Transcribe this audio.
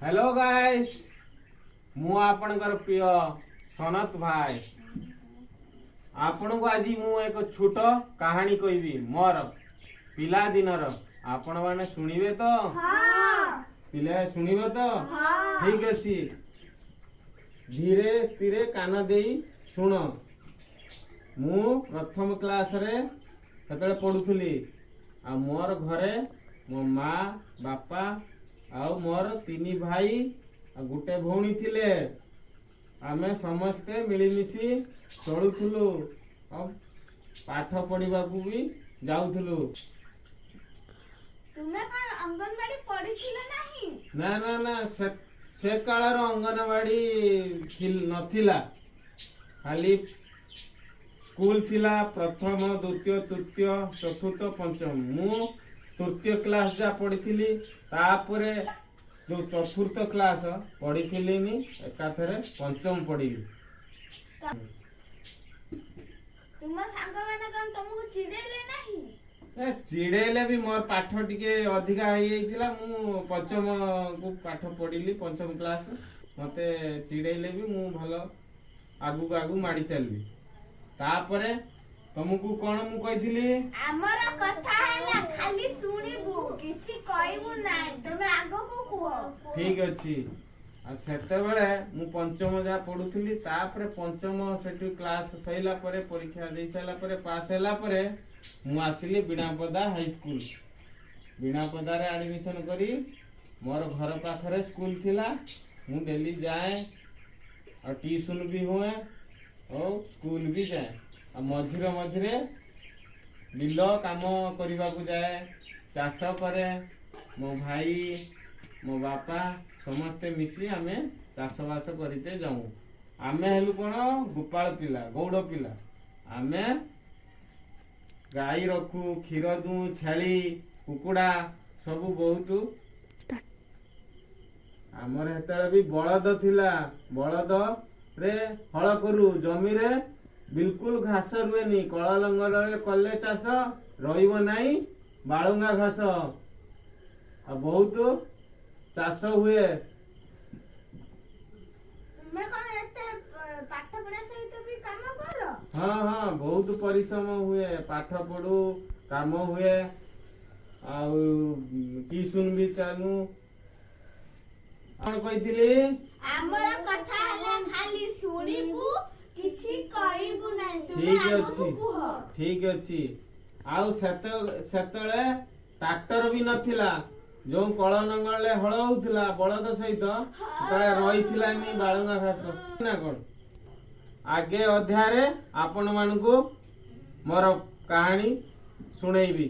Hello guys, ମୁଁ ଆପଣଙ୍କର ପ୍ରିୟ ସନତ ଭାଇ। ଆପଣଙ୍କୁ ଆଜି ମୁଁ ଏକ ଛୋଟ କାହାଣୀ କହିବି ମୋର ପିଲାଦିନର। ଆପଣମାନେ ଶୁଣିବେ ତ? ପିଲା, ଶୁଣିବେ ତ? ଠିକ ଅଛି, ଧୀରେ ଧୀରେ କାନ ଦେଇ ଶୁଣ। ମୁଁ ପ୍ରଥମ କ୍ଲାସରେ ସେତେବେଳେ ପଢୁଥିଲି ଆଉ ମୋର ଘରେ ମୋ ମା, ବାପା ଆଉ ମୋର ତିନି ଭାଇ ଆଉ ଗୋଟେ ଭଉଣୀ ଥିଲେ। ଆମେ ସମସ୍ତେ ମିଳିମିଶି ଚଳୁଥିଲୁ ଆଉ ପାଠ ପଢିବାକୁ ବି ଯାଉଥିଲୁ। ତୁମେ କଣ ଅଙ୍ଗନବାଡି ପଢିଥିଲ ନାହିଁ? ନା ନା ନା, ସେ କାଳର ଅଙ୍ଗନବାଡି ନଥିଲା। ଖାଲି ସ୍କୁଲ ଥିଲା, ପ୍ରଥମ, ଦ୍ୱିତୀୟ, ତୃତୀୟ, ଚତୁର୍ଥ, ପଞ୍ଚମ। ମୁଁ ତୃତୀୟ କ୍ଲାସ ଯା ପଢିଥିଲି। ତାପରେ ଯୋଉ ଚତୁର୍ଥ କ୍ଲାସ ପଢିଥିଲିନି, ଏକାଥରେ ପଞ୍ଚମ ପଢିଲି। ତୁମ ସାଙ୍ଗମାନେ କଣ ତମକୁ ଚିଡେଇଲେ ନାହିଁ? ଏ, ଚିଡେଇଲେ ବି ମୋର ପାଠ ଟିକେ ଅଧିକା ହେଇଯାଇଥିଲା। ମୁଁ ପଞ୍ଚମକୁ ପାଠ ପଢିଲି, ପଞ୍ଚମ କ୍ଲାସ। ମତେ ଚିଡେଇଲେ ବି ମୁଁ ଭଲ ଆଗକୁ ଆଗକୁ ମାଡି ଚାଲିଲି। ତାପରେ ତମକୁ କଣ ମୁଁ କହିଥିଲି? ଆମର କଥା ହେଲା ଖାଲି ଶୁଣିବୁ, କିଛି କହିବୁ ନାହିଁ। ତମେ ଆଗକୁ କୁହ। ଠିକ ଅଛି। ଆଉ ସେତେବେଳେ ମୁଁ ପଞ୍ଚମ ଯାହା ପଢୁଥିଲି। ତାପରେ ପଞ୍ଚମ ସେଠୁ କ୍ଲାସ ସରିଲା ପରେ, ପରୀକ୍ଷା ଦେଇ ସାରିଲା ପରେ, ପାସ୍ ହେଲା ପରେ ମୁଁ ଆସିଲି ବିଣାପଦା ହାଇସ୍କୁଲ। ବିଣାପଦାରେ ଆଡମିସନ କରି, ମୋର ଘର ପାଖରେ ସ୍କୁଲ ଥିଲା, ମୁଁ ଡେଲି ଯାଏ ଆଉ ଟିଉସନ ବି ହୁଏ ଆଉ ସ୍କୁଲ ବି ଯାଏ ଆଉ ମଝିରେ ମଝିରେ ବିଲ କାମ କରିବାକୁ ଯାଏ, ଚାଷ କରେ। ମୋ ଭାଇ, ମୋ ବାପା ସମସ୍ତେ ମିଶି ଆମେ ଚାଷବାସ କରିତେ ଯାଉ। ଆମେ ହେଲୁ କଣ ଗୋପାଳ ପିଲା, ଗଉଡ଼ ପିଲା। ଆମେ ଗାଈ ରଖୁ, କ୍ଷୀର ଦଉ, ଛେଳି, କୁକୁଡ଼ା ସବୁ ବହୁତ। ଆମର ସେତେବେଳେ ବି ବଳଦ ଥିଲା। ବଳଦରେ ହଳ କରୁ। ଜମିରେ ବିଲକୁଲ ଘାସ ରୁହେନି। କଳ ଲଙ୍ଗଳରେ କଲେ ଚାଷ, ରହିବ ନାହିଁ ବାଳୁଙ୍ଗା ଘାସ। ଆଉ ବହୁତ ଚାଷ ହୁଏ। ତୁମେ କଣ ଏତେ ପାଠ ପଢା ସହିତ ବି କାମ କର? ହଁ, ବହୁତ ପରିଶ୍ରମ ହୁଏ। ପାଠ ପଢୁ, କାମ ହୁଏ ଆଉ ଟିଉସନ ବି ଚାଲୁ। କଣ କହିଥିଲି? ଆମର କଥା ହେଲା ଖାଲି ଶୁଣିବୁ, କିଛି କହିବୁ ନାହିଁ। ତୁମେ ଠିକ ଆଗକୁ ଅଛି। କୁହ। ଠିକ ଅଛି। ଆଉ ସେତେବେଳେ ଟ୍ରାକ୍ଟର ବି ନଥିଲା। ଯୋଉ କଳ ନଙ୍ଗଳରେ ହଳ ହଉଥିଲା ବଳଦ ସହିତ, ସେତେବେଳେ ରହିଥିଲାନି ବାଳୁଙ୍ଗା ଘାସ ନା କଣ? ଆଗେ ଅଧ୍ୟାୟରେ ଆପଣ ମାନଙ୍କୁ ମୋର କାହାଣୀ ଶୁଣେଇବି।